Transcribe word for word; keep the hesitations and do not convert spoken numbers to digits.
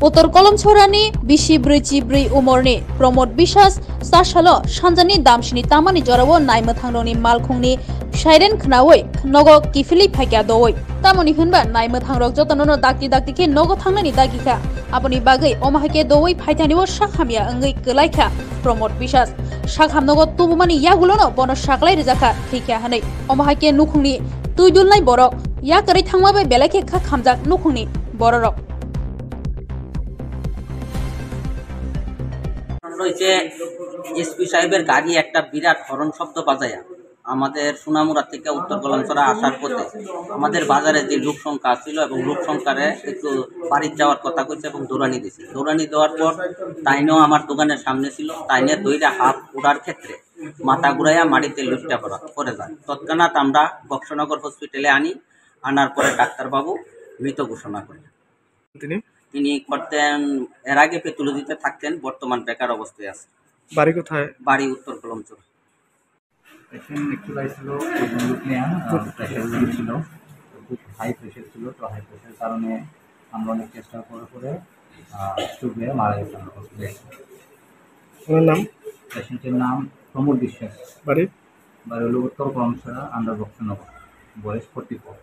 Uttor Kolomchorani bisi brwichi brwi umorni Pramod Biswas chasalo sanjani damsini tamani jorao naimwthangrokni malkhungni siren khnaui nogo kiphilwi phaikha doui. Tamoni hwnba naimwthangrok jotono dakti dakti khe nogo thangnani dagikha. Aboni bagwi omo hai khe doui phaithanio sak hamya wngwi kwlaikha Pramod Biswas. Sak hamnogo tubumani yagulono bono saklai rwjakha thwikha hwnwi. Omo hai khe nukhungni twi dulnai borok yakarwi thangma bai belai khe kha khamjak nukhungni bororok. ঘটনা হয়েছে, এসপি সাহেবের গাড়ি একটা বিরাট হর্ন শব্দ বাজায়া আমাদের সোনামুড়া থেকে উত্তর কলমছড়া আসার পথে আমাদের বাজারে যে লোক সংখ্যা ছিল এবং লোক সংখ্যারে একটু বাড়ির যাওয়ার কথা কইছে এবং দৌড়ানি দিছে। দৌড়ানি দেওয়ার পর তাইনও আমার দোকানের সামনে ছিল, তাইনে দইরা হাত ওড়ার ক্ষেত্রে মাথা ঘুরাইয়া মাটিতে লুটটা পড়া পড়ে যায়। তৎক্ষণাৎ আমরা বক্সনগর হসপিটালে আনি, আনার পরে ডাক্তারবাবু মৃত ঘোষণা করেন। তিনি? তিনি করতেন, এর আগে প্যাথোলজিতে থাকতেন, বর্তমান বেকার অবস্থায় আছে। বাড়ি কোথায়? বাড়ি উত্তর কলমচুর। পেশেন্ট একটু আইছিল, লুকনিয়া, আহ, প্রেশার লো ছিল, খুব হাই প্রেশার ছিল, তো হাই প্রেশার কারণে আমরা অনেক চেষ্টা করার পরে, আহ, স্ট্রোক হয়ে মারা গেছেন হসপিটালে। ওনার নাম? পেশেন্টের নাম প্রমোদ বিশ্বাস। বাড়ি? বাড়ি হলো উত্তর কলমছড়া, আন্ডার বক্সনগর, বয়স ফোর্টি ফোর।